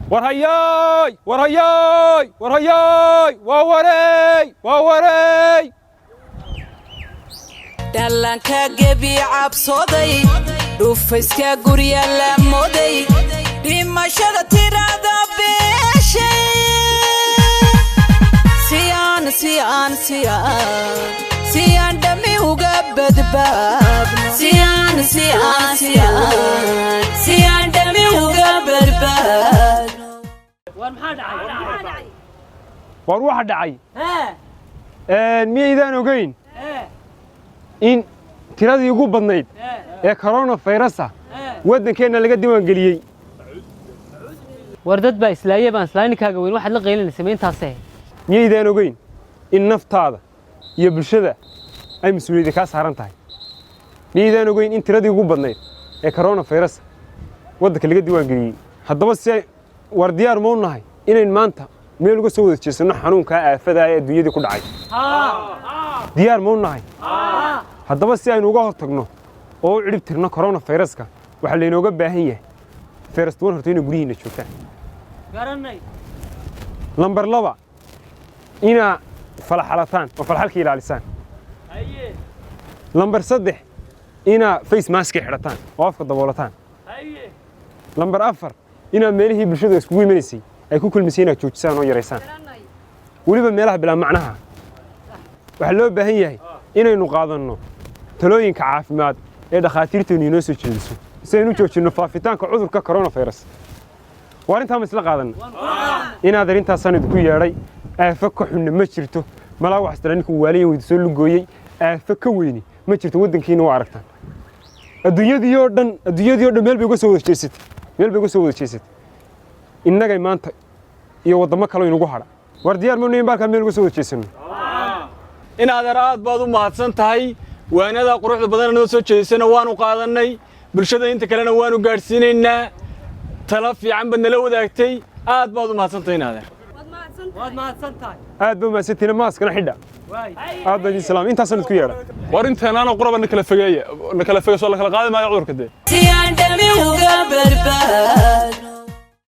War hayaay, war hayaay, war hayaay, waa wareey, waa wareey. Dhallaanka gebi cabsooday, dhufayska gurya la mooday, dhimashada tirada beeshay. Siyaan siyaan siyaan siyaan dhammi uga badbaadno, siyaan siyaan siyaan siyaan dhammi uga badbaadno. War maxaa dhacay? War waxa dhacay, miyaydaan ogeyn in tiradii ugu badnayd ee coronavirusa waddankeenna laga diiwaangeliyey? War dad baa islaayay baan islaayninkaaga weyn, waxaad la qaylinaysa ma intaasee? Miyaydaan ogeyn in naftaada iyo bulshada ay mas-uuliyadda kaa saaran tahay? Miyaydaan ogeyn in tiradii ugu badnayd ee coronavirus waddanka laga diiwaangeliyey? Haddaba si war diyaar ma u nahay inayn maanta meel uga soo wada jeesanno xanuunkaa aafada ee adduunyadii ku dhacay? Diyaar ma u nahay? Haddaba si aynu uga hortagno oo u cidhib tirno coronaviruska, waxaa laynooga baahan yahay, first one, horta inay guryihiinna joogtaan. Garanay. Lambar 2, inaa falaxalataan oo falaxalka ilaalisaan. Lambar 3, inaa face mask xidhataan oo afka daboolataan. Lambar 4, inaa meelihii bulshadu iskugu imanaysay ay ku kulmisay inaad joojisaan oo yaraysaan, weliba meelaha bilaa macnaha. Waxaa loo baahan yahay inaynu qaadanno talooyinka caafimaad ee dhakhaatiirteennu inoo soo jeediso si aynu u joojinno faafitaanka cudurka coronavirus. Waa arrintaa ma isla qaadanna? Inaad arrintaasaan idinku yeedhay. Aafo ka xunna ma jirto. Malaa wax istira ninku waaliyan weydi soo lugooyey. Aafo ka weyni ma jirto. Waddankiina waa aragtaan, adduunyadii oo dhan, adduunyadii oo dhan meel bay uga soo wada jeesatay, meel bay uga soo wada jeesatay. Innagay maanta iyo waddamo kaloo inugu hadha. War diyaar ma in baalkaa meel uga soo wada jeesano? In adeer, aad baad u mahadsan tahay. Waanadaa quruxda badan noo soo jeedisana waanu qaadannay, bulshada inta kalena waanu gaadhsiinaynaa. Talo fiican baad nala wadaagtay. Aad baad u mahadsan tahay, in adeer. Waad mahadsan tahay. Aad ba mahadsantiina, maaskana xidha. Aad baan idin salaam, intaasaan idinku yeedha. War inteenaana quraba na kala fogeeya, na kala fogeeyo, soo la kala qaadi maayo cudurka dee. Si aan dhami uga badbaadno.